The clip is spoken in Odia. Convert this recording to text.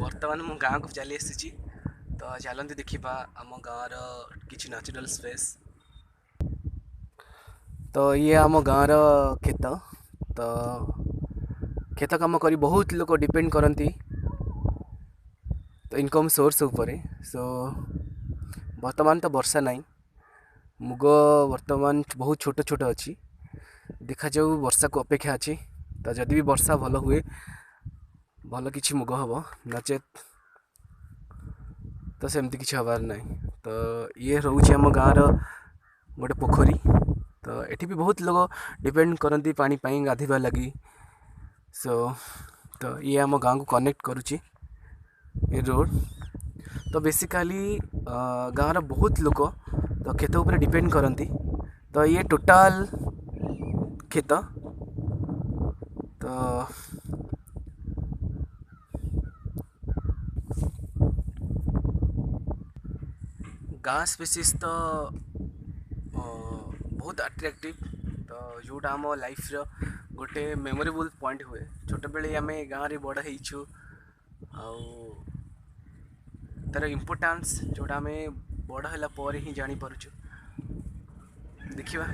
ବର୍ତ୍ତମାନ ମୁଁ ଗାଁକୁ ଚାଲି ଆସିଛି। ତ ଚାଲନ୍ତୁ ଦେଖିବା ଆମ ଗାଁର କିଛି ନ୍ୟାଚୁରାଲ୍ ସ୍ପେସ୍। ତ ଇଏ ଆମ ଗାଁର କ୍ଷେତ। ତ କ୍ଷେତ କାମ କରି ବହୁତ ଲୋକ ଡିପେଣ୍ଡ କରନ୍ତି ତ ଇନକମ୍ ସୋର୍ସ ଉପରେ। ସୋ ବର୍ତ୍ତମାନ ତ ବର୍ଷା ନାହିଁ, ମୁଗ ବର୍ତ୍ତମାନ ବହୁତ ଛୋଟ ଛୋଟ ଅଛି। ଦେଖାଯାଉ, ବର୍ଷାକୁ ଅପେକ୍ଷା ଅଛି। ତ ଯଦି ବି ବର୍ଷା ଭଲ ହୁଏ, ଭଲ କିଛି ମୁଗ ହେବ, ନଚେତ୍ ତ ସେମିତି କିଛି ହେବାର ନାହିଁ। ତ ଇଏ ରହୁଛି ଆମ ଗାଁର ଗୋଟେ ପୋଖରୀ। ତ ଏଠି ବି ବହୁତ ଲୋକ ଡିପେଣ୍ଡ କରନ୍ତି ପାଣି ପାଇଁ, ଗାଧୋଇବା ଲାଗି। ସୋ ତ ଇଏ ଆମ ଗାଁକୁ କନେକ୍ଟ କରୁଛି ଏ ରୋଡ଼। ତ ବେସିକାଲି ଗାଁର ବହୁତ ଲୋକ ତ କ୍ଷେତ ଉପରେ ଡିପେଣ୍ଡ କରନ୍ତି। ତ ଇଏ ଟୋଟାଲ କ୍ଷେତ। ତ ଗାଁ ସ୍ପେସିସ୍ ତ ବହୁତ ଆଟ୍ରାକ୍ଟିଭ୍, ତ ଯେଉଁଟା ଆମ ଲାଇଫ୍ର ଗୋଟେ ମେମୋରେବୁଲ୍ ପଏଣ୍ଟ ହୁଏ। ଛୋଟବେଳେ ଆମେ ଗାଁରେ ବଡ଼ ହେଇଛୁ, ଆଉ ତା'ର ଇମ୍ପୋର୍ଟାନ୍ସ ଯେଉଁଟା ଆମେ ବଡ଼ ହେଲା ପରେ ହିଁ ଜାଣିପାରୁଛୁ। ଦେଖିବା।